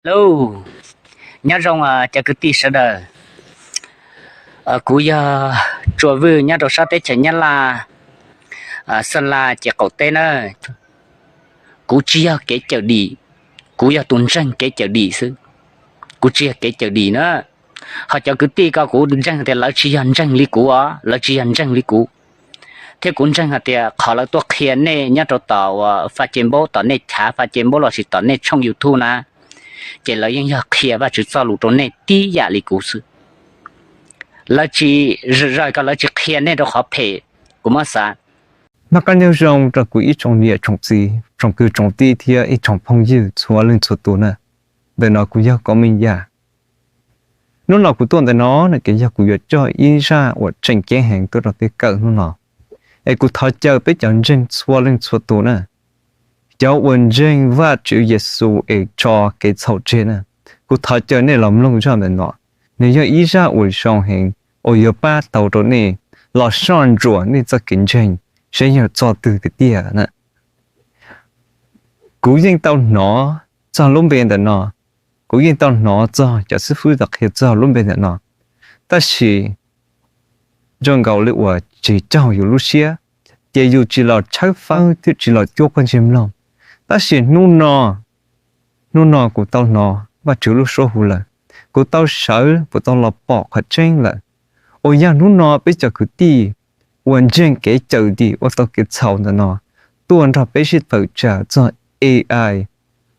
Lauj, nyob zoo cov kwv tij sawv daws. Kuv yog Tsuas Vwj nyob rau sab teb chaws Nyab Laj, Xeeb Las ces qaum teb na. Kuv tsis yog kev cawm dim, kuv yog tus ntseeg kev cawm dim xwb. Kuv tsis yog kev cawm dim na. Ho cov kwv tij ko kuv ntseeg tias lawv tsis yog ntseeg li kuv os, lawv tsis yog ntseeg li kuv. Thiab kuv ntseeg hais tias qhov lawv tuaj qhia nej nyob rau tom uas faj ce npaub, tom nej chav faj ce npaub lossis tom nej tshooj YouTube na, ces lawv yeej yog qhia Vajtswv txoj lus rau nej tib yam li kuv xwb. Lawv tsis, zaws ko lawv tsis qhia nej rau qhov phem, kuv muab xav. Noj qab nyob zoo rau kuv ib tsoom niam tsoom txiv, tsoom kwv tsoom tij thiab ib tsoom phooj ywg txhua leej txhua tus na. Ntawm no kuv yog Koob Meej Yaj. Hnub no kuv tuaj ntawm no no ces yog kuv yuav coj ib zaj uas tseem ceeb heev tuaj rau peb kawm hnub no. Es kuv thov caw peb cov ntseeg txhua leej txhua tus na, cov uas ntseeg Vajtswv Yexus es tso kev txhaum tseg na, kuv thov caw nej los mloog zaj ntawm no. Nws yog ib zaj uas zoo heev uas yuav pab tau rau nej los soj ntsuam nej txoj kev ntseeg seb yog txog twg tiag tiag na. Kuv yeej tau hnov txog lub npe ntawm no, kuv yeej tau hnov txog cov xib fwb tau qhia txog lub npe ntawm no, tab sis zoo nkaus li uas tsis raug yus lub siab, ces yus tsis los tshawb fawb thiab tsis los cuab pob ntseg mloog. Tab sis hnub no, hnub no kuv tau hnov Vajtswv lub suab hu lawm, kuv tau sawv kuv tau los pom qhov tseeb lawm, uas yog hnub no peb cov kwv tij uas ntseeg kev cawm dim ua tau kev txhaum ntawm no tuaj nrog peb sib tawm tsam txog A I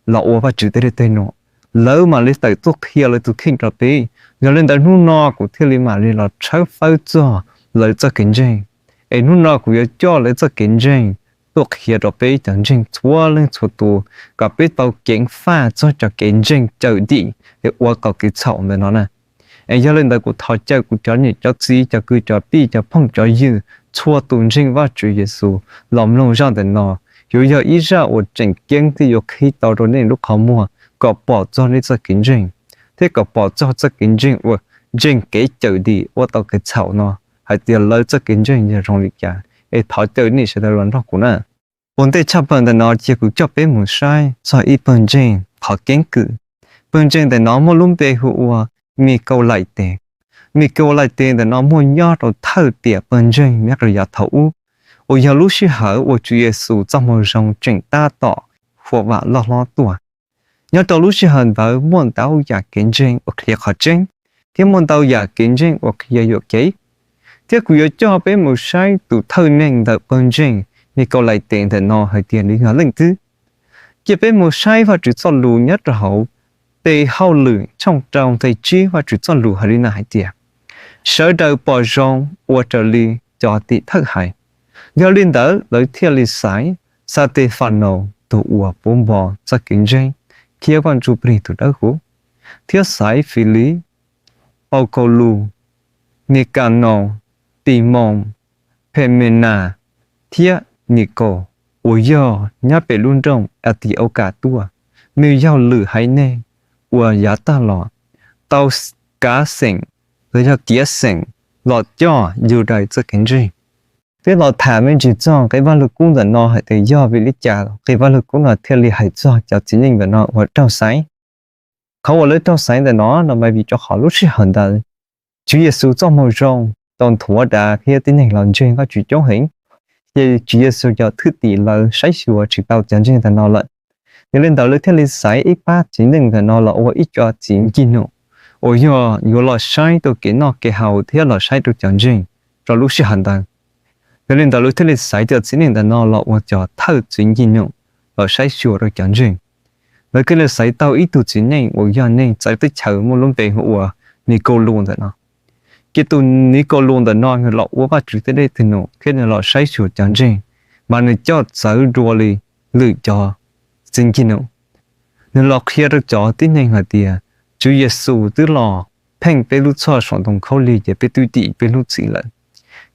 los ua Vajtswv tej dej tej num, lawv mam li tawm tuaj qhia lawv tus kheej rau peb. Yog li ntawd hnub no kuv thiaj li mam li los tshawb fawb txog lawv txoj kev ntseeg. Es hnub no kuv yuav coj lawv txoj kev ntseeg tuaj qhia rau peb cov ntseeg txhua leej txhua tus kom peb tau ceev faj txog cov kev ntseeg cawm dim es ua tau kev txhaum ntawm no na. Es yog li ntawd kuv thov caw kuv cov niam cov txiv cov kwv cov tij cov phooj cov ywg txhua tus ntseeg Vajtswv Yexus los mloog zaj ntawm no. Yuav yog ib zaj uas tseem ceeb thiab yuav qhib tau rau nej lub qhov muag kom pom txog nej txoj kev ntseeg, thiab kom pom txog txoj kev ntseeg uas ntseeg kev cawm dim ua tau kev txhaum no hais tias lawv txoj kev ntseeg yog zoo li cas. Es thov caw nej sawv daws los nrog kuv na. Ua ntej tshaj plaws ntawm no cia kuv coj peb mus saib txog ib pawg ntseeg qhov keeb kwm. Pawg ntseeg ntawm no muaj lub npe hu ua Nikaulaites. Nikaulaites ntawm no muaj nyob rau thawj tiam pawg ntseeg nyob rau yav thaum ub, uas yog lub sij hawm uas Tswv Yexus txoj moo zoo tseem tab tom huam vam loj hlob tuaj. Nyob rau lub sij hawm ntawd muaj ntau yam kev ntseeg uas qhia qhov tseeb, thiab muaj ntau yam kev ntseeg uas qhia yuam kev. Thiab kuv yuav coj peb mus saib tus thawj neeg ntawm pawg ntseeg Nikaulaites ntawm no hais tias nws yog leej twg. Cia peb mus saib Vajtswv txoj lus nyob rau hauv Tes Hauj Lwm tshooj rau nqe tsib, Vajtswv txoj lus hais li no hais tias, sawv daws pom zoo ua raws li cov tim thawj hais. Yog li ntawd lawv thiaj li xaiv Xatefanaus tus uas puv npo txoj kev ntseeg thiab Vaj Ntsujplig tus Dawb Huv, thiab xaiv Filib, Paukaulus, Nikanaus, Timoos, Pheminas, thiab Nikaus uas yog nyob pem lub nroog Anti-aukas tuaj. Nws yog lwm haiv neeg uas yav tag los tau kav xeem los yog tiav xeem los coj Yudais txoj kev ntseeg. Peb los tham me ntsis txog nqe Vaj Lug Kub ntawm no hais tias yog vim li cas nqe Vaj Lug Kub no thiaj li hais txog cov txiv neej ntawm no uas raug xaiv. Qhov uas lawv raug xaiv ntawm no no mas vim rau qhov lub sij hawm ntawd Tswv Yexus txoj moo zoo tau nthuav dav thiab tib neeg los ntseeg Vajtswv coob heev, ces Tswv Yexus cov thwj tim lawv saib xyuas tsis tau cov ntseeg ntawm no lawm. Yog li ntawd lawv thiaj li xaiv ib pab txiv neej ntawm no los ua ib co txiv ncig num uas yog yuav los saib rau kev noj kev haus thiab los saib rau cov ntseeg rau lub sij hawm ntawd. Yog li ntawd lawv thiaj li xaiv cov txiv neej ntawm no los ua cov thawj txiv ncig num los saib xyuas rau cov ntseeg. Lawv thiaj li xaiv tau ib tug txiv neej uas yog neeg txawv teb chaws muaj lub npe hu ua Nikaulus ntawm no. Ces tus Nikaulus ntawm no nws los ua Vajtswv tej dej tej num thiab nws los saib xyuas cov ntseeg, mas nws coj txawv dua li lwm cov txiv ncig num. Nws los qhia rau cov tib neeg hais tias Tswv Yexus twb los pheej peb lub txhoj saum ntoo khaub lig ces peb twb dim peb lub txim lawm.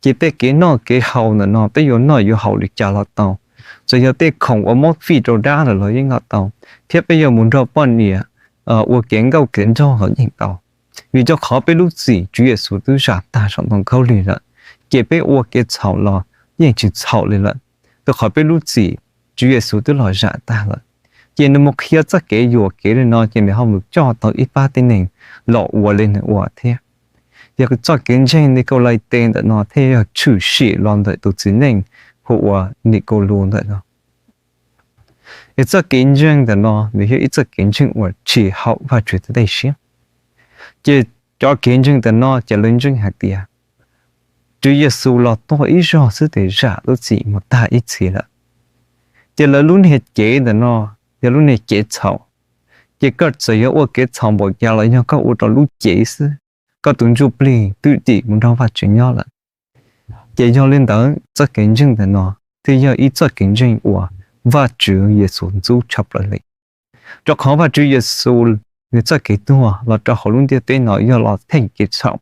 Ces tej kev noj kev haus ntawm no peb yuav noj yuav haus li cas los tau, txawm yog tej khoom uas muab fij rau dab lawm los yeej noj tau, thiab peb yuav mus nrog poj niam ua kev nkauj kev nraug los yeej tau, vim rau qhov peb lub txim Tswv Yexus twb zam tag saum ntoo khaub lig lawm. Ces peb ua kev txhaum los yeej tsis txhaum li lawm, rau qhov peb lub txim Tswv Yexus twb los zam tag lawm. Ces nws mus qhia txoj kev yuam kev li no ces nws ho mus coj tau ib pab tib neeg los ua li nws ua thiab. Yog txoj kev ntseeg Nikolaites ntawm no thiaj yog tshwm sim los ntawm tus txiv neej hu ua Nikolus ntawm no. Es txoj kev ntseeg ntawm no nws yog ib txoj kev ntseeg uas tsis haum Vajtswv tej siab. Ces cov kev ntseeg ntawm no ces lawv ntseeg hais tias Tswv Yexus los tuag ib zaug xwb ces zam lub txim mus tag ib txhis lawm. Ces lawv lub niag cev ntawm no yog lub niag cev txhaum. Ces koj txawm yuav ua kev txhaum npaum cas los yog koj ua rau lub cev xwb, koj tus ntsuj plig twb dim mus nrog Vajtswv nyob lawm. Ces yog li ntawd txoj kev ntseeg ntawm no thiaj yog ib txoj kev ntseeg uas Vajtswv Yexus ntxub tshaj plaws li. Rau qhov Vajtswv Yexus nws txoj kev tuag los rau hauv lub ntiaj teb no yog los theej kev txhaum,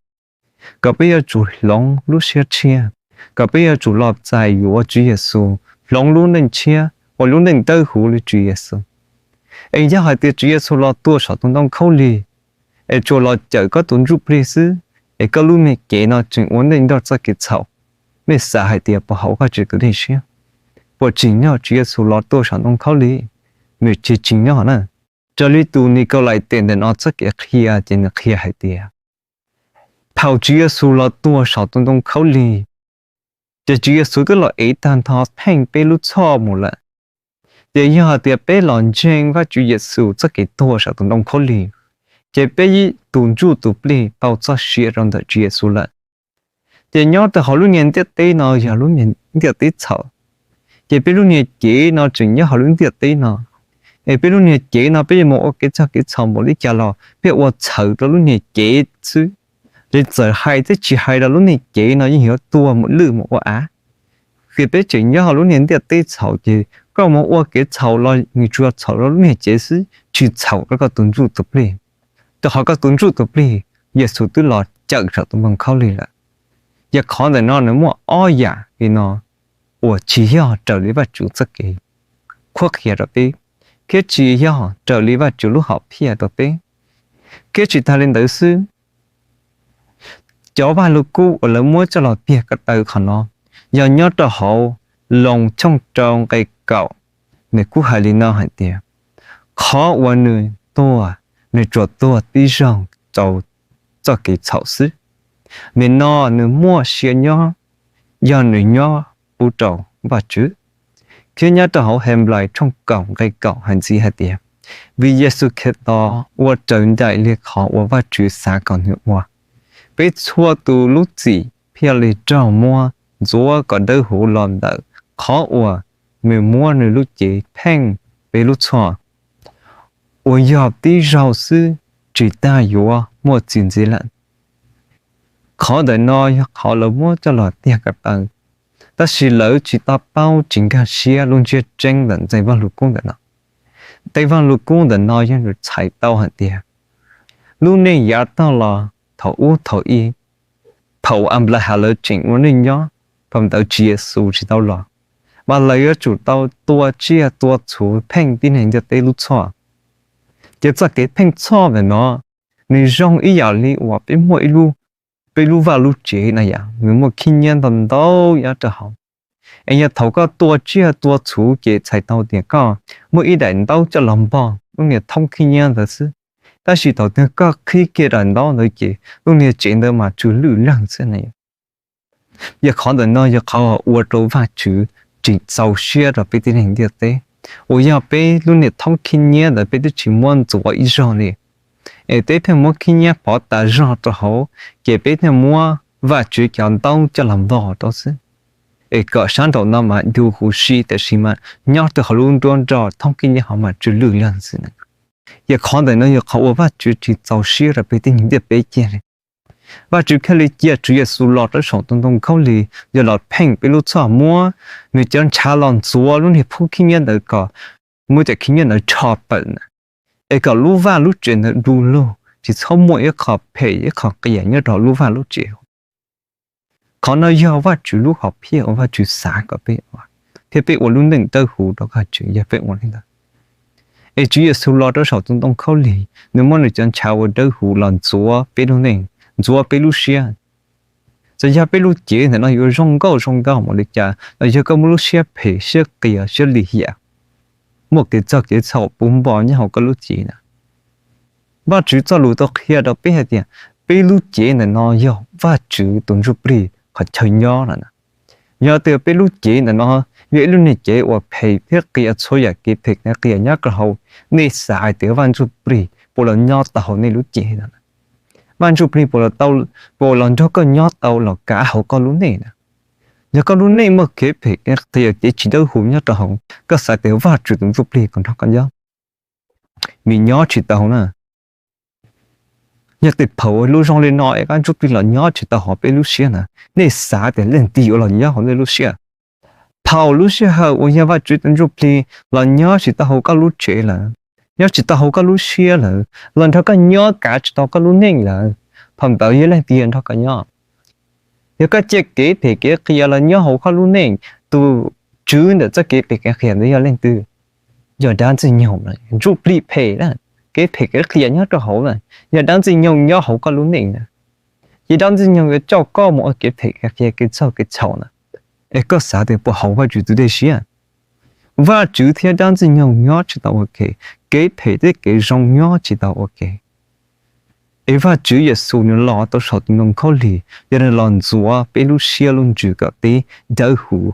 kom peb yuav tsum hloov lub siab tshiab, kom peb yuav tsum los txais yuav Tswv Yexus, hloov lub neej tshiab ua lub neej dawb huv li Tswv Yexus. Es yog hais tias Tswv Yexus los tuag saum tus ntoo khaub lig, es tsuas los cawm koj tus ntsuj plig xwb, es koj lub niag cev no tseem ua ntej nrog txoj kev txhaum, nej xav hais tias puas haum Vajtswv tus dej siab? Puas tsim nyog Tswv Yexus los tuag saum ntoo khaub lig? Nws tsis tsim nyog na. Raws li tus Nikolaites ntawm no txoj kev qhia ces nws qhia hais tias thaum Tswv Yexus los tuag saum tus ntoo khaub lig, ces Tswv Yexus twb los ev tag nrho pheej peb lub txhoj mus lawm. Ces yog hais tias peb los ntseeg Vajtswv Yexus txoj kev tuag saum tus ntoo khaub lig, ces peb tus ntsuj tus plig tau txoj sia rau ntawm Tswv Yexus lawm. Ces nyob rau hauv lub niag ntiaj teb no yog lub niag ntiaj teb txhaum, ces peb lub niag cev no tseem nyob hauv lub ntiaj teb no. Es peb lub niag cev no peb yuav mus ua kev txog kev txhaum npaum li cas los peb ua txhawm rau lub niag cev xwb. Ces txawm hais thiab tsis hais los lub niag cev no yeej yuav tuag mus lwj mus ua av. Ces peb tseem nyob hauv lub niag ntiaj teb txhaum ces koj mus ua kev txhaum los nws tsuas txhaum rau lub niag cev xwb, tsis txhaum rau koj tus ntsuj tus plig. Rau qhov koj tus ntsuj tus plig Yexus twb los cawm saum tus ntoo khaub lig lawm. Yog qhov ntawm no nws muaj ob yam li no uas tsis yog raws li Vajtswv txoj kev qhuab qhia rau peb, thiab tsis yog raws li Vajtswv lub hom phiaj rau peb. Thiab tsis tas li ntawd xwb, cov vaj lug kub uas lawv muab coj los tiag ko taw qhov no, yog nyob rau hauv Loos tshooj rau nqe kaum, nws kuj hais li no hais tias, qhov uas nws tuag, nws tsuas tuag tib zaug rau txoj kev txhaum xwb. Nim no nws muaj sia nyob, yog nws nyob pub rau Vajtswv. Thiab nyob rau hauv Henplais tshooj kaum nqe kaum hais ntxiv hais tias, vim Yexus Khetos ua raws nraim li qhov uas Vajtswv xav kom nws ua, peb txhua tus lub txim thiaj li raug muab ntxuav kom dawb huv los ntawm qhov uas nws muab nws lub cev pheej peb lub txhoj, uas yog tib zaug xwb tsis tas yuav muaj txim ntxiv lawm. Qhov ntawm no yog qhov lawv muab coj los tiag ko taw, tab sis lawv tsis tau paub tsis nkag siab lub ntsiab tseeb ntawm tej vaj lug kub ntawm no. Tej vaj lug kub ntawm no yog nws txhais tau hais tias lub neej yav tag los thaum ub thaum i, thaum Anplahas lawv tseem ua neej nyob, thaum ntawd Tswv Yexus tsis tau los, mas lawv yuav tsum tau tua tsiaj tua txhu pheej tib neeg ntiaj teb lub txhoj. Ces txoj kev pheej txhoj ntawm no nws zoo ib yam li uas peb muaj ib lub, peb lub vaj lub tsev na yom, nws muaj khib nyiab ntau ntau nyob rau hauv. Es yog thaum koj tua tsiaj tua txhu ces txhais tau tias koj muaj ib daim ntaub coj los npog lub niag thoob khib nyiab ntawd xwb. Tab sis thaum twg koj qhib kiag daim ntaub ntawd ces lub niag tsev ntawd mas tsw lwj leeg xwb na yom. Yog qhov ntawm no yog qhov ua rau Vajtswv tsis txaus siab rau peb tib neeg ntiaj teb, uas yog peb lub niag thoob khib nyiab ntawd peb twb tsis muab ntxuav ib zaug li, es peb pheej muab khib nyiab pov tas zog rau hauv, ces peb thiaj muab Vajtswv cov ntaub coj los npog rau xwb, es kom sab nraum no mas du huv si, tiam sis mas nyob rau hauv lub nruab nrog thoob khib nyiab hauv mas tsw lwj leeg xwb na. Yog qhov ntawm no yog qhov uas Vajtswv tsis txaus siab rau peb tib neeg ntiaj teb kiag li. Vajtswv thiaj li cia Tswv Yexus los rau saum tus ntoo khaub lig, yog los pheej peb lub txhoj, muab nws cov ntshav los ntxuav lub niag phoob khib nyiab ntawd kom muab cov khib nyiab ntawd rho tawm na, es kom lub vaj lub tsev ntawd du lug, tsis txhob muaj ib qho phem ib qho qias nyob rau lub vaj lub tsev. Qhov no yog Vajtswv lub hom phiaj uas Vajtswv xav kom peb ua, thiab peb ua lub neej dawb huv rau Vajtswv yog peb ua li ntawd. Es Tswv Yexus los rau saum tus ntoo khaub lig, nws muab nws cov ntshav uas dawb huv los ntxuav peb lub neej, ntxuav peb lub siab. Txawm yog peb lub cev ntawm no yuav zoo nkauj zoo nraug npaum li cas los yog koj muaj lub siab phem, siab qias, siab lim hiam, muaj kev txog kev txhaum puv npo nyob hauv koj lub cev na. Vajtswv txoj lus tau qhia rau peb hais tias peb lub cev ntawm no yog Vajtswv tus ntsuj plig qhov chaw nyob no na. Yog tias peb lub cev ntawm no yog ib lub niag cev uas phem thiab qhia txhua yam kev phem kev qias nyob rau hauv, nej xav hais tias Vaj Ntsuj Plig puas los nyob tau hauv nej lub cev no? Vaj Ntsuj Plig puas los tau, puas los nrog koj nyob tau los kav hauv koj lub neej na? Yog koj lub neej muaj kev phem kev qias kev tsis dawb huv nyob rau hauv, koj xav tias Vajtswv tus Ntsuj Plig puas nrog koj nyob? Vim nyob tsis tau na. Yog tej phaum lub zoo li no es Vaj Ntsuj Plig los nyob tsis tau hauv peb lub siab na, nej xav tias leej twg yuav los nyob hauv nej lub siab? Thaum lub sij hawm uas yog Vajtswv tus Ntsuj Plig los nyob tsis tau hauv koj lub tsev lawm, nyob tsis tau hauv koj lub siab lawm, los nrog koj nyob kav tsis tau koj lub neej lawm, thaum ntawd yog leej twg nrog koj nyob? Yog koj cia kev phem kev qias los nyob hauv koj lub neej, tus tswv ntawm txoj kev phem kev qias ntawd yog leej twg? Yog dab Ntxwg Nyoog, ntsuj plig phem na, kev phem kev qias nyob rau hauv na, yog dab Ntxwg Nyoog nyob hauv koj lub neej na. Ces dab Ntxwg Nyoog yuav coj koj mus ua kev phem kev qias kev txhaum kev txhaum na. Es koj xav tias puas haum Vajtswv tus dej siab? Vajtswv thiab dab Ntxwg Nyoog nyob tsis tau ua ke, kev phem thiab kev zoo nyob tsis tau ua ke. Es Vajtswv Yexus nws los tau saum tus ntoo khaub lig, yog nws los ntxuav peb lub siab lub ntsws kom peb dawb huv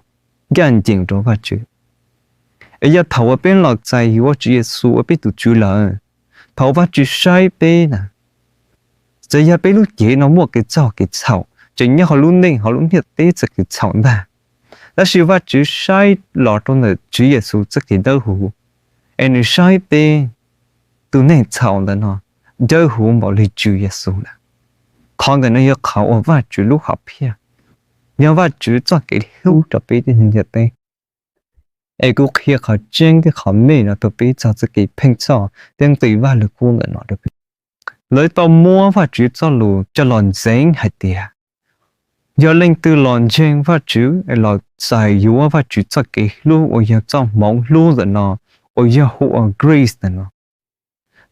ncaj ncees rau Vajtswv. Es yog thaum uas peb los txais yuav Tswv Yexus ua peb tus Tswv lawm, thaum Vajtswv saib peb na, txawm yog peb lub cev no muaj kev txog kev txhaum, tseem nyob hauv lub neej hauv lub ntiaj teb txoj kev txhaum ntag, tab sis Vajtswv saib los rau ntawm Tswv Yexus txoj kev dawb huv, es nws saib peb tus neeg txhaum ntawm no dawb huv npaum li Tswv Yexus lawm. Qhov ntawm no yog qhov uas Vajtswv lub hom phiaj, yog Vajtswv txoj kev hlub rau peb tib neeg ntiaj teb. Es kuv qhia qhov tseeb thiab qhov meej no rau peb txog txoj kev pheej txhoj thiab nqi Vajluskub ntawm no rau peb. Lawv tau muab Vajtswv txoj lus coj los ntxeev hais tias, yog leej twg los ntseeg Vajtswv es los txais yuav Vajtswv txoj kev hlub uas yog txoj hmoov hlub ntawm no, uas yog hu ua grace ntawm no,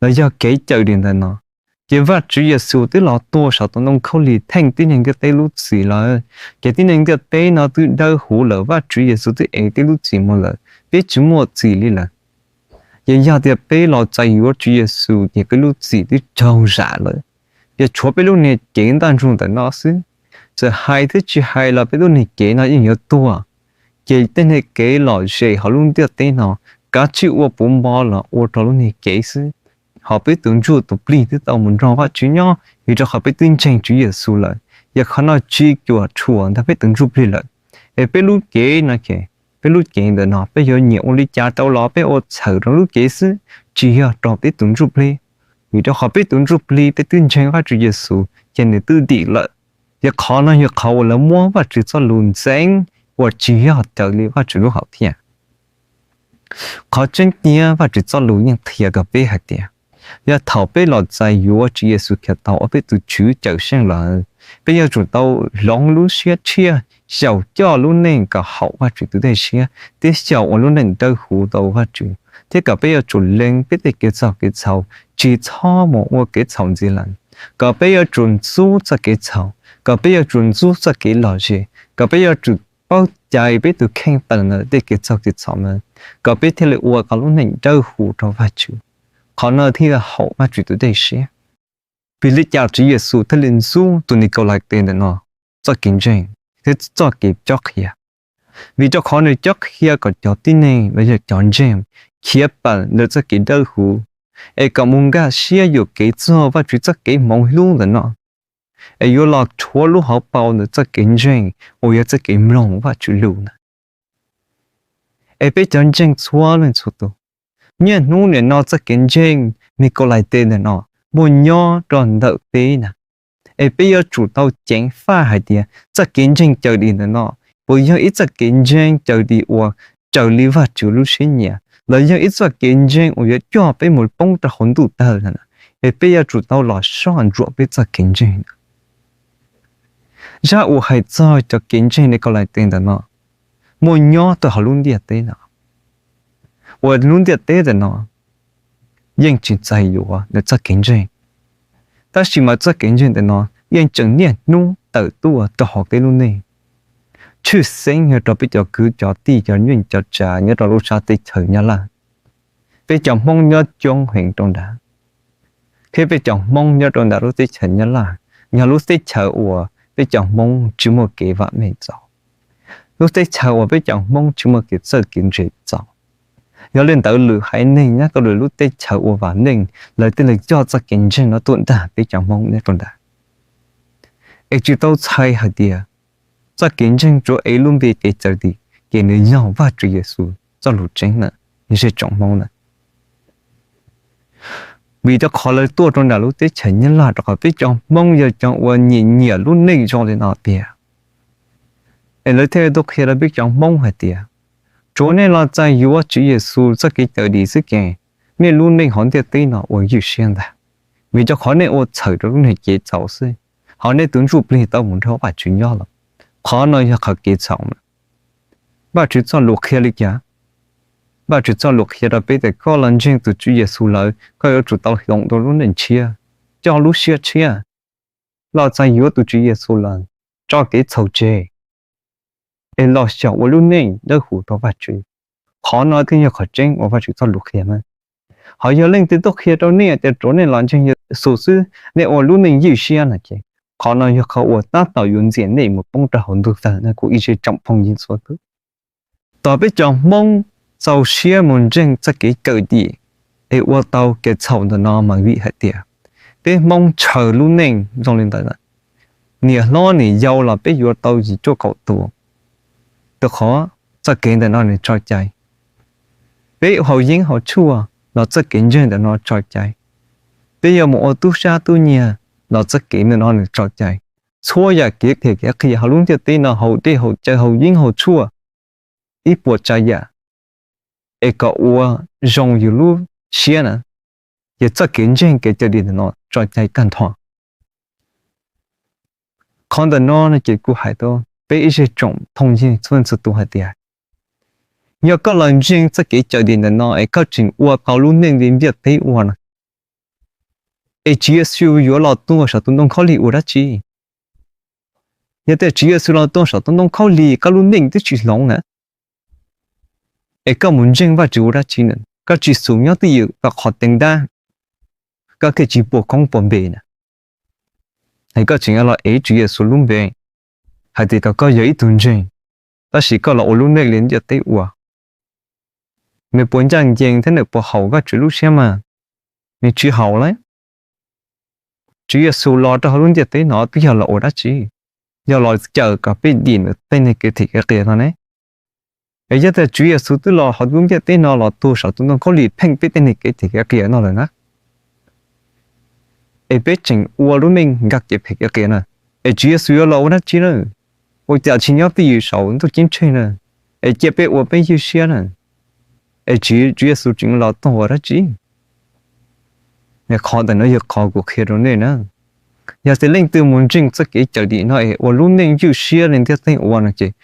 los yog kev cawm dim ntawm no, ces Vajtswv Yexus twb los tuag saum tus ntoo khaub lig theej tib neeg ntiaj teb lub txim lawm. Ces tib neeg ntiaj teb no twb dawb huv lawm, Vajtswv Yexus twb ev tib lub txim mus lawm, peb tsis muaj txim li lawm. Ces yog tias peb los txais yuav Tswv Yexus ces peb lub txim twb raug zam lawm. Ces tshuav peb lub niag cev ntaj ntsug ntawm no xwb. Txawm hais thiab tsis hais los peb lub niag cev no yeej yuav tuag. Ces tej niag kev lom zem hauv lub ntiaj teb no, kav tsij ua puv npo los ua rau lub niag cev xwb. Ho peb tus ntsuj tus plig twb tau mus nrog Vajtswv nyob vim rau qhov peb twb ntseeg Tswv Yexus lawm. Yog qhov no tsis cuam tshuam ntag peb tus ntsuj plig lawm. Es peb lub cev no ces, peb lub cev ntawm no peb yuav nyiam ua li cas rau los peb ua txhawm rau lub cev xwb, tsis yog rau peb tus ntsuj plig. Vim rau qhov peb tus ntsuj plig peb twb ntseeg Vajtswv Yexus ces nws twb dim lawm. Yog qhov no yog qhov uas lawv muab Vajtswv txoj lus ntxeev uas tsis yog raws li Vajtswv lub hom phiaj. Qhov tseeb tiag Vajtswv txoj lus yeej qhia rau peb hais tias, yog thaum peb los txais yuav Tswv Yexus Khetos ua peb tus Tswv Cawmseej lawm, peb yuav tsum tau hloov lub siab tshiab, xyaum coj lub neej kom haum Vajtswv tus dej siab thiab xyaum ua lub neej dawb huv tau Vajtswv, thiab kom peb yuav tsum lees peb tej kev txog kev txhaum, tsis txhob mus ua kev txhaum ntxiv lawm. Kom peb yuav tsum ntxub txoj kev txhaum, kom peb yuav tsum ntxub txoj kev lom zem, kom peb yuav tsum paub cais peb tus kheej tawm ntawm tej kev txog kev txhaum ntawd, kom peb thiaj li ua kom lub neej dawb huv rau Vajtswv. Qhov no thiaj haum Vajtswv tus dej siab. Vim li cas Tswv Yexus thiaj li ntxub tus Nikaulaites ntawm no txoj kev ntseeg thiab txoj kev cob qhia? Vim rau qhov nws cob qhia kom cov tib neeg los yog cov ntseeg khiav pam lawv txoj kev dawb huv, es kom mus nkag siab yuam kev txog Vajtswv txoj kev hmoov hlub ntawm no, es yuav los rhuav lub hauv paus ntawm txoj kev ntseeg uas yog txoj kev mloog Vajtswv lus na. Es peb cov ntseeg txhua leej txhua tus, niaj hnub nim no txoj kev ntseeg Nikaulaites ntawm no muaj nyob rau ntawm peb na. Es peb yuav tsum tau ceev faj hais tias txoj kev ntseeg cawm dim ntawm no puas yog ib txoj kev ntseeg cawm dim uas raws li Vajtswv lub siab nyiam, los yog ib txoj kev ntseeg uas yuav coj peb mus poob rau hauv ntuj tawg na. Es peb yuav tsum tau los soj ntsuam peb txoj kev ntseeg. Zaj uas hais txog cov kev ntseeg Nikaulaites ntawm no muaj nyob rau hauv lub ntiaj teb no, uas lub ntiaj teb ntawm no yeej tsis txais yuav nws txoj kev ntseeg. Tab sis mas txoj kev ntseeg ntawm no yeej tseem niaj hnub tawm tuaj rau hauv peb lub neej, tshwj xeeb yog rau peb cov kwv cov tij cov neej cov tsav nyob rau lub sab teb chaws Nyab Laj. Peb cov Hmoob nyob coob heev rau nrad, thiab peb cov Hmoob nyob rau ntawm lub teb chaws Nyab Laj yog lub teb chaws uas peb cov Hmoob tsis muaj kev vam meej txaus, lub teb chaws uas peb cov Hmoob tsis muaj kev txawj kev ntse txaus. Yog li ntawd lwm haiv neeg nyob rau lwm lub teb chaws ua vam meej, lawv thiaj li coj txoj kev ntseeg no tuaj dag peb cov Hmoob nyob rau ntawd. Es tsis tau txhais hais tias txoj kev ntseeg tsuav ev lub npe kev cawm dim, ces nws yog Vajtswv Yexus txoj lus tseeb na, zej tsoom Hmoob na. Vim rau qhov lawv tuaj rau nram lub teb chaws Nyab Laj rau qhov peb cov Hmoob yog cov uas nyiam nyiam lub neej zoo li no tiag. Es lawv thiaj tuaj qhia rau peb cov Hmoob hais tias, tsuav nej los txais yuav Tswv Yexus txoj kev cawm dim xwb ces nej lub neej hauv ntiaj teb no ua ywj siab ntag. Vim rau qhov nej ua txhawm rau lub neeg cev txhaum xwb, hos nej tus ntsuj plig tau mus nrog Vajtswv nyob lawm. Qhov no yog qhov kev txhaum na. Vajtswv txoj lus qhia li cas? Vajtswv txoj lus qhia rau peb tias koj los ntseeg tus Tswv Yexus lawm koj yuav tsum tau hloov dua lub neej tshiab, coj lub siab tshiab, los txais yuav tus Tswv Yexus lawm, tso kev txhaum tseg, es los xyaum ua lub neej dawb huv rau Vajtswv. Qhov no thiaj yog qhov tseeb uas Vajtswv txoj lus qhia na. Hos yog leej twg tuaj qhia rau nej tias tsuav nej los ntseeg Yexus xwb nej ua lub neej ywj siab no ces qhov no yog qhov uas tab tom yuav ntxias nej mus poob rau hauv ntuj tawg na kuv ib zej tsoom phooj ywg txhua tus. Tos peb cov Hmoob txaus siab mus ntseeg txoj kev cawm dim es ua tau kev txhaum ntawm no mas vim hais tias peb Hmoob ntshaw lub neej zoo li ntawd. Niam hlob niam yau los peb yuav tau yim cuaj kaum tus, rau qhov txoj kev ntawm no nws tso cai. Peb haus yeeb haus tshuaj los txoj kev ntseeg ntawm no tso cai. Peb yuav mus ua tub sab tub nyiag los txoj kev ntawm no nws tso cai. Txhua yam kev qhia kev qhia hauv lub ntiaj teb no, haus dej haus cawv haus yeeb haus tshuaj, ib puas tsav yam, es kom ua zoo yus lub siab na, ces txoj kev ntseeg kev cawm dim ntawm no tso cai tag nrho. Qhov ntawm no no ces kuv hais rau peb ib zej tsoom phooj ywg txhua txhua tus hais tias, yog koj los ntseeg txoj kev cawm dim ntawm no es koj tseem ua tau lub neej li ntiaj teb ua no, es Tswv Yexus yuav los tuag saum tus ntoo khaub lig ua dab tsi? Yog tias Tswv Yexus los tuag saum tus ntoo khaub lig koj lub neej twb tsis hloov na, es koj mus ntseeg Vajtswv ua dab tsi na? Koj tsis xus nyob twj ywm rau qhov teev dab, koj thiaj tsis puas koob puas npe na. Es koj tseem yuav los ev Tswv Yexus lub npe hais tias kom koj yog ib tug ntseeg, tab sis koj los ua lub neej li ntiaj teb ua. Nws puas ncaj ncees thiab nws puas haum Vajtswv lub siab mas? Nws tsis haum lauj. Tswv Yexus los rau hauv lub ntiaj teb no twb yog los ua dab tsi? Yog los cawm kom peb dim ntawm tej neeg kev them kev qias no ne. Es yog tias Tswv Yexus twb los hauv lub ntiaj teb no los tuag saum tus ntoo khaub lig pheej peb tej neeg kev them kev qias no lawm na, es peb tseem ua lub neej nkag kev them kev qias na, es Tswv Yexus yuav los ua dab tsi na? Ua cas tsis nyob twj ywm saum ntuj ceeb tsheej na, es cia peb ua peb ywj siab na, es Tswv Yexus tseem los tuag ua dab tsi? Qhov ntawm no yog qhov kuv qhia rau nej na. Yog tias leej twg mus ntseeg txoj kev cawm dim no es ua lub neej ywj siab li ntiaj teb ua no ces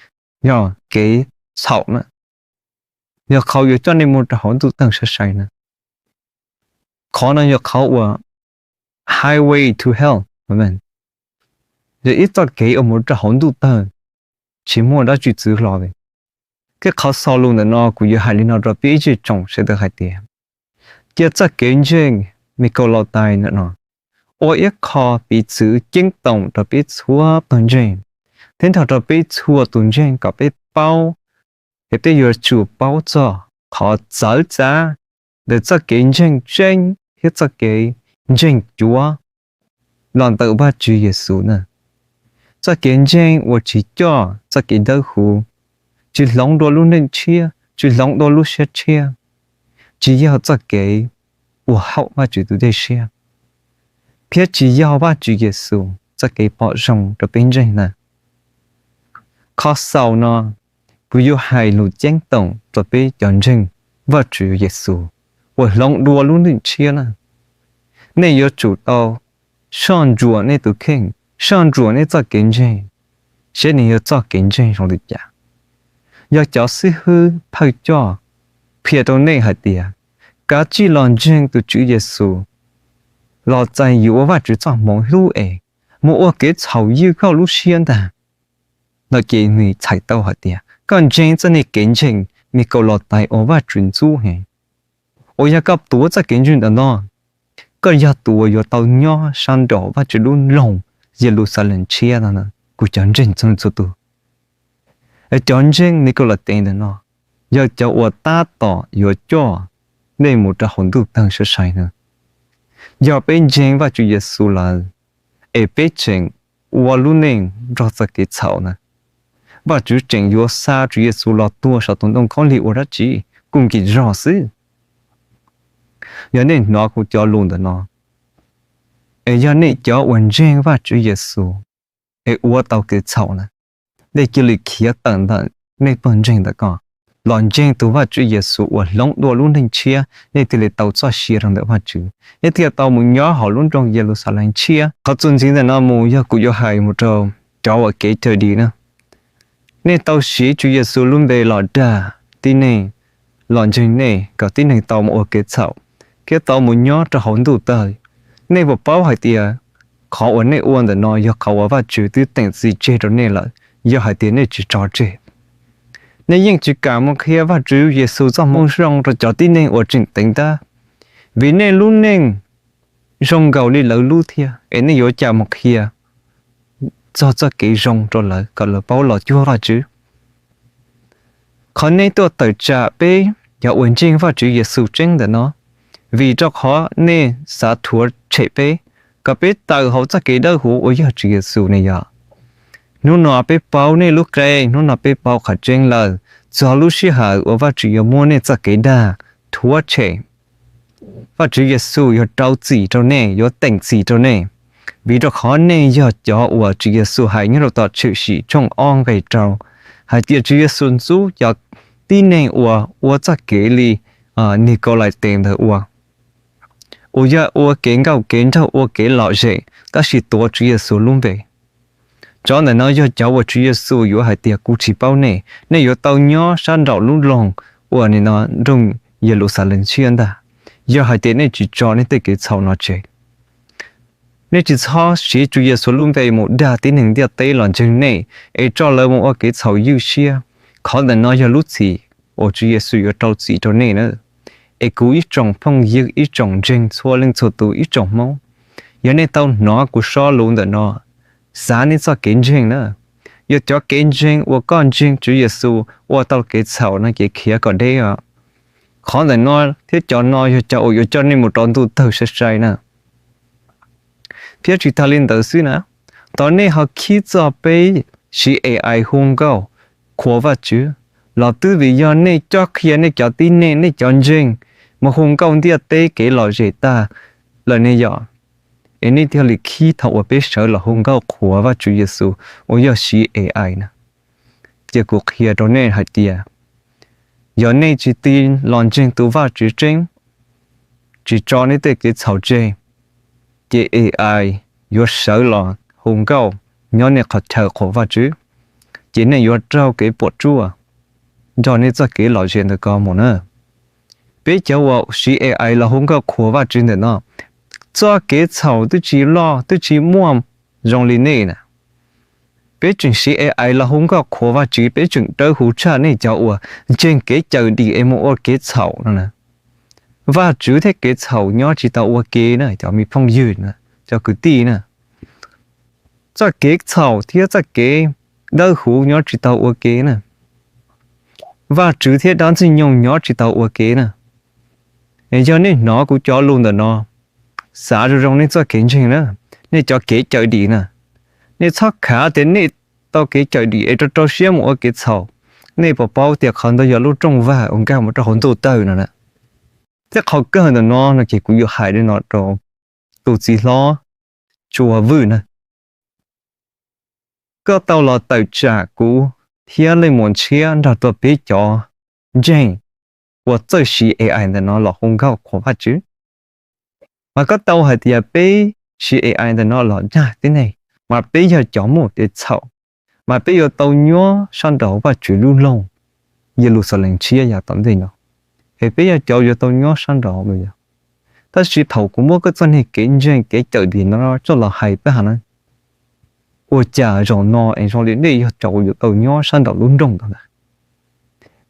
yog kev txhaum na, yog qhov yuav coj nej mus rau hauv ntuj tawg sai sai na. Qhov no yog qhov uas highway to hell, yog ib txoj kev uas mus rau hauv ntuj tawg, tsis muaj dab tsi txwv hlo li. Thiab qhov xaus lus ntawm no kuv yuav hais li no rau peb ib zej tsoom sawv daws hais tias, cia txoj kev ntseeg me kaus lau tais ntawm no ua ib qho piv txwv ceeb toom rau peb txhua tus ntseeg, thiab nrog rau peb txhua tus ntseeg kom peb paub, es peb yuav tsum paub txog qhov txawv txav ntawm txoj kev ntseeg tseeb thiab txoj kev ntseeg cuav los ntawm Vajtswv Yexus na. Txoj kev ntseeg uas tsis coj txoj kev dawb huv, tsis hloov dua lub neej tshiab, tsis hloov dua lub siab tshiab, tsis yog txoj kev uas haum Vajtswv tus dej siab, thiab tsis yog Vajtswv Yexus txoj kev pom zoo rau peb ntseeg na. Qhov xaus no, kuv yuav hais lus ceeb toom rau peb cov ntseeg Vajtswv Yexus uas hloov dua lub neej tshiab na. Nej yuav tsum tau soj ntsuam nej tus kheej, soj ntsuam nej txoj kev ntseeg, seb nws yog txoj kev ntseeg zoo li cas. Yog cov xib hwb thawj coj qhia rau nej hais tias, kav tsij los ntseeg tus Tswv Yexus, los txais yuav Vajtswv txoj hmoov hlub es mus ua kev txhaum ywj koj lub siab ntag, no ces nws txhais tau hais tias koj ntseeg txoj niag kev ntseeg me kaus lau tais uas Vajtswv ntxub heev. Uas yog koj tuav txoj kev ntseeg ntawm no, koj yog tus uas yuav tau nyob sab nraum Vajtswv lub nroog Yeluxalees tshiab no, kuv cov ntseeg txhua leej txhua tus. Es cov ntseeg Nikolaites ntawm no yog cov uas tab tom yuav coj nej mus rau hauv ntuj tawg sai sai na. Yog peb ntseeg Vajtswv Yexus lawm, es peb tseem ua lub neej nrog txoj kev txhaum na, Vajtswv tseem yuav xa Tswv Yexus los tuag saum tus ntoo khaub lig ua dab tsi? Kuj nkim zog xwb. Yog nej hnov kuv cov lus ntawm no, es yog nej cov uas ntseeg Vajtswv Yexus es ua tau kev txhaum na, nej cia li khiav tawm ntawm nej pawg ntseeg ntawm ko, los ntseeg tus Vajtswv Yexus uas hloov dua lub neej tshiab, nej thiaj li tau txoj sia rau ntawm Vajtswv, nej thiaj tau mus nyob hauv lub nroog Yeluxalees tshiab. Qhov txuas ntxiv ntawm no mus yog kuv yuav hais mus rau cov uas kev cawm dim na. Nej tau siv Tswv Yexus lub npe los dag tib neeg los ntseeg nej kom tib neeg tau mus ua kev txhaum thiab tau mus nyob rau hauv ntuj tawg. Nej puas paub hais tias qhov uas nej ua ntawm no yog qhov uas Vajtswv twb teem txim tseg rau nej lawm, yog hais tias nej tsis tso tseg? Nej yeej tsis kam mus qhia Vajtswv Yexus txoj moo zoo rau cov tib neeg uas tseem teev tab, vim nej lub neej zoo nkaus li lawv lub thiab, es nej yuav cas mus qhia txog txoj kev zoo rau lawv kom lawv paub los cuag Vajtswv? Qhov nej tuaj tawm tsam peb cov uas ntseeg Vajtswv Yexus tseeb ntawm no, vim rau qhov nej xav rhuav tshem peb, kom peb tawm hauv txoj kev dawb huv uas yog Tswv Yexus ne yog. Hnub no peb pauv nej lub qe, hnub no peb pauv qhov tseeb lawm, txog lub sij hawm uas Vajtswv yuav muab nej txoj kev dag rhuav tshem. Vajtswv Yexus yuav rau txim rau nej, yuav teem txim rau nej, vim rau qhov nej yog cov uas Tswv Yexus hais nyob rau tom Tshwm Sim tshooj ob nqe rau, hais tias Tswv Yexus ntxub cov tib neeg uas ua txoj kev li Nikolaites ntawd ua, uas yog ua kev nkauj kev nraug, ua kev lom zem, tab sis tuav Tswv Yexus lub npe. Cov ntawm no yog cov uas Tswv Yexus yuav hais tias kuv tsis paub nej, nej yuav tau nyob sab nraum lub loog uas nim no nroog Yeluxalees tshiab ntag, yog hais tias nej tsis tso nej tej kev txhaum no tseg. Nej tsis txhob siv Tswv Yexus lub npe mus dag tib neeg ntiaj teb los ntseeg nej, es tso lawv mus ua kev txhaum ywj siab. Qhov ntawm no yog lub txim uas Tswv Yexus yuav rau txim rau nej na. Es kuv ib tsoom phooj ywg, ib tsoom ntseeg txhua leej txhua tus, ib tsoom Hmoob, yog nej tau hnov kuv sob lus ntawm no, xav nej txoj kev ntseeg na. Yog cov kev ntseeg uas koj ntseeg Tswv Yexus ua tau kev txhaum no ces khiav kom deb os. Qhov ntawm no thiab cov no yog cov uas yuav coj nej mus rau ntuj tawg sai sai na. Thiab tsis tas li ntawd xwb na, thaum nej ho khib txog peb siv A I hu nkauj qhuas Vajtswv los twb vim yog nej cob qhia nej cov tib neeg, nej cov ntseeg mus hu nkauj ntiaj teb kev lom zem tag lawm ne yom. Es nej thiaj li khib thaum uas peb sawv los hu nkauj qhuas Vajtswv Yexus uas yog siv A I na. Ces kuv qhia rau nej hais tias, yog nej tsis tig los ntseeg tus Vajtswv tseeb, tsis tso nej tej kev txhaum tseg, ces A I yuav sawv los hu nkauj nyob nej qhov chaw qhuas Vajtswv, ces nej yuav raug kev puas tsuaj nrog nej txoj kev lom zem ntawm ko mus na. Peb cov uas siv A I los hu nkauj qhuas Vajtswv ntawm no, txoj kev txhaum twb tsis loj twb tsis muaj zoo li nej na. Peb tseem siv A I los hu nkauj qhuas Vajtswv, peb tseem dawb huv tshaj nej cov uas ntseeg kev cawm dim es mus ua kev txhaum no na. Vajtswv thiab kev txhaum nyob tsis tau ua ke na cov me phooj ywg na, cov kwv tij na. Txoj kev txhaum thiab txoj kev dawb huv nyob tsis tau ua ke na. Vajtswv thiab dab ntxwg nyoog nyob tsis tau ua ke na. Yog nej hnov kuv cov lus ntawm no, xav zoo zoo nej txoj kev ntseeg na, nej cov kev cawm dim na. Nej txhob khav tias nej tau kev cawm dim es rau rau siab mus ua kev txhaum. Nej puas paub tias qhov ntawd yog lub rooj vag uas nkag mus rau hauv ntuj tawg no na? Thiab qhov kawg ntawm no no ces kuv yuav hais li no rau tus txiv hlob Tsua Vwj na. Koj tau los tawm tsam kuv thiab Leej Muas Ntshiab nrog rau peb cov ntseeg uas txawj siv A I ntawm no los hu nkauj qhuas Vajtswv. Mas koj tau hais tias peb siv A I ntawm no los dag tib neeg, mas peb yog cov muaj kev txhaum, mas peb yuav tau nyob sab nraud Vajtswv lub loog Yeluxalees tshiab yav tom ntej no, es peb yog cov yuav tau nyob sab nraud no yog. Tab sis thaum kuv muab koj txoj niag kev ntseeg kev cawm dim no coj los hais peb hais na, ua cas zaum no es zoo li nej yog cov uas yuav tau nyob sab nraum lub nroog ntawd na?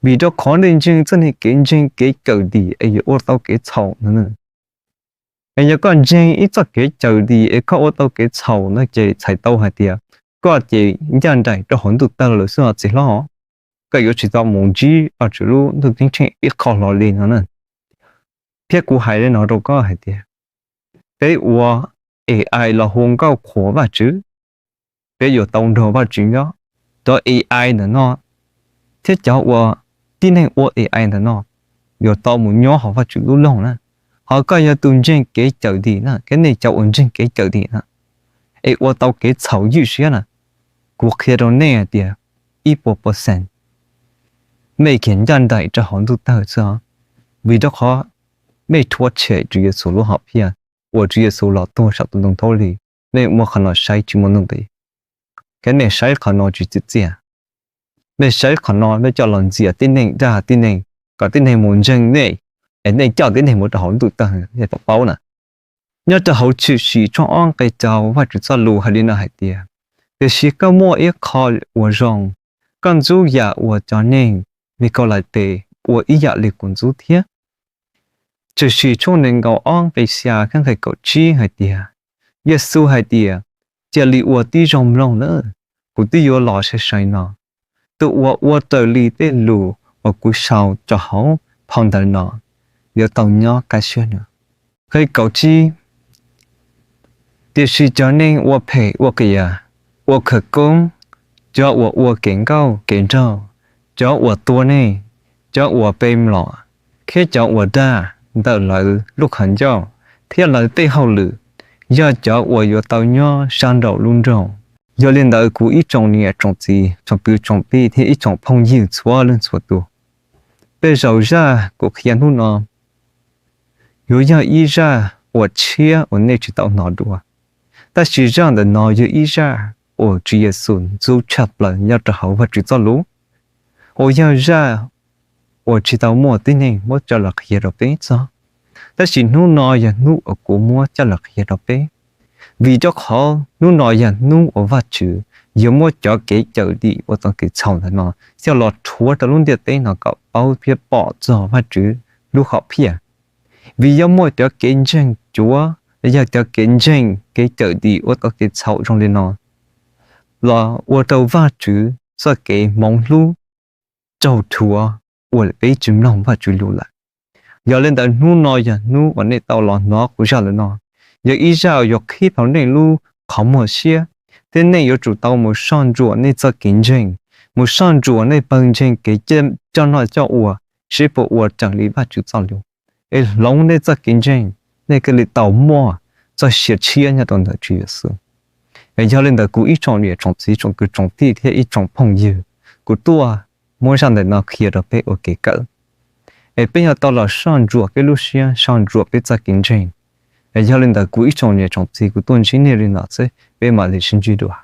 Vim rau qhov nej ntseeg txoj kev ntseeg kev cawm dim es yuav ua tau kev txhaum no. Es yog koj ntseeg ib txoj kev cawm dim es koj ua tau kev txhaum no ces txhais tau hais tias koj ces ncaj nraim rau hauv ntuj tawg lawm xwb os txiv hlob. Koj yuav tsis tau mus ntsib Vajtswv lub ntuj ceeb tsheej ib qho hlo li no na. Thiab kuv hais li no rau koj hais tias peb ua AI los hu nkauj qhuas Vajtswv, peb yuav tau nrog Vajtswv nyob. Cov AI ntawm no thiab cov uas tib neeg ua AI ntawm no yuav tau mus nyob hauv Vajtswv lub loog na. Ho koj yog tus ntseeg kev cawm dim na, thiab nej cov uas ntseeg kev cawm dim na, es ua tau kev txhaum ywj siab na, kuv qhia rau nej hais tias ib puas percent mej khiav ncaj nraim rau hauv ntuj tawg xwb os. Vim rau qhov mej rhuav tshem Tswv Yexus lub hom phiaj uas Tswv Yexus los tuag saum tus ntoo khaub lig. Nej muab qhov no saib tsis muaj nuj nqis, thiab nej saib qhov no tsis tsim txiaj. Nej saib qhov no nej coj los ntxias tib neeg dag tib neeg, kom tib neeg mus ntseeg nej, es nej coj tib neeg mus rau hauv ntuj tawg, nej puas paub na? Nyob rau hauv Tshwm Sim tshooj ob nqe rau, Vajtswv txoj lus hais li no hais tias, tiam sis koj muaj ib qho uas zoo, koj ntxub yam uas cov neeg Nikolates ua ib yam li kuv ntxub thiab. Tshwm Sim tshooj nees nkaum ob nqe xya thiab nqe kaum tsib hais tias, Yexus hais tias, cia li ua tib zoo mloog nawb, kuv twb yuav los sai sai no. Tus uas ua raws li tej lus uas kuv sau rau hauv phau ntawv no yuav tau nyob kaj siab nawb. Nqe kaum tsib, tiam sis cov neeg ua phem ua qias, ua khawv koob, cov uas ua kev nkauj kev nraug, cov uas tua neeg, cov uas pe mlom, thiab cov uas dag ntawm lawv lub qhov ncauj thiab lawv tej hauj lwm, yog cov uas yuav tau nyob sab nraum lub nroog. Yog li ntawd kuv ib tsoom niam tsoom txiv tsoom kwv tsoom tij thiab ib tsoom phooj ywg txhua leej txhua tus, tej zaum zaj kuv qhia hnub no yuav yog ib zaj uas tshiab uas nej tsis tau hnov dua. Tab sis zaj ntawm no yog ib zaj uas Tswv Yexus ntxub tshaj plaws nyob rau hauv Vajtswv txoj lus, uas yog zaj uas tsis tau muaj tib neeg muab coj los qhia rau peb txog. Tab sis hnub no yog hnub uas kuv muab coj los qhia rau peb, vim rau qhov hnub no yog hnub uas Vajtswv yuav muab cov kev cawm dim ua tau kev txhaum ntawm no coj los rhuav rau lub ntiaj teb no kom paub thiab pom txog Vajtswv lub hom phiaj. Vim yog muaj cov kev ntseeg cuav, yog cov kev ntseeg kev cawm dim ua tau kev txhaum zoo li no, los ua rau Vajtswv txoj kev hmoov hlub raug rhuav, ua peb tsis mloog Vajtswv lus lawm. Yog li ntawd hnub no yog hnub uas nej tau los hnov kuv zaj lus no, yog ib zaj uas yuav qhib plhaus nej lub qhov muag siab, thiab nej yuav tsum tau mus soj ntsuam nej txoj kev ntseeg, mus soj ntsuam nej pawg ntseeg kev coj noj coj ua, seb puas ua raws li Vajtswv txoj lus, es hloov nej txoj kev ntseeg, nej thiaj li tau muaj txoj sia tshiab nyob rau ntawm Tswv Yexus. Es yog li ntawd kuv ib tsoom niam tsoom txiv tsoom kwv tsoom tij thiab ib tsoom phooj ywg, kuv tuaj muab zaj ntawm no qhia rau peb ua kev kawm, es peb yuav tau los soj ntsuam peb lub siab, soj ntsuam peb txoj kev ntseeg. Es yog li ntawd kuv ib tsoom niam tsoom txiv, kuv tuaj ntsib nej li no xwb, peb mam li sib ntsib dua.